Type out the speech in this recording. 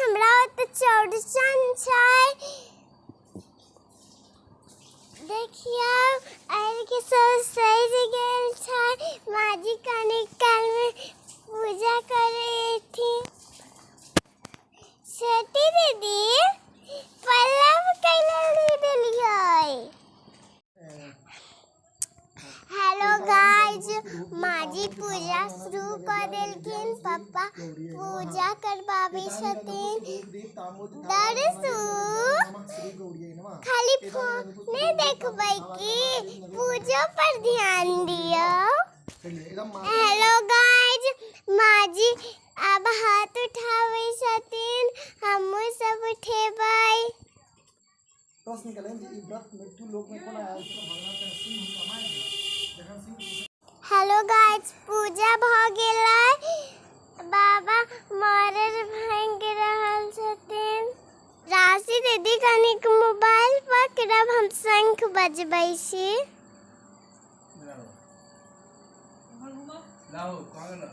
हमरा ओतऽ चौड़चन छै। देखियौ, आबिके सब सजि गेल छै। माँजी कनी कालमे पूजा करै एथिन। छोटी दीदी, पल्लव कैला नहि देलियै? हेलो गाइज, माँजी पूजा शुरू कऽ देलखिन। पप्पा पूजा करबाबै छथिन। दरसू, खाली फोन नहि देखबै की पूजो पर ध्यान दियौ। हेलो गाइज, माँजी आब हाथ उठाबै छथिन, हमहूँ सब उठेबै। प्रश्न केलनि जे ई व्रत मृत्यु लोक मे कोना आयल? भगवान सिंह हुनका मारि देलक। जखन सिंह हेलो गाइज, पूजा भऽ गेलै। बाबा मरर भांगि रहल छथिन। राशि दीदी, कनिक मोबाइल पकड़ब, हम शंख बजबै छी। लाओ, कहाँ गेल?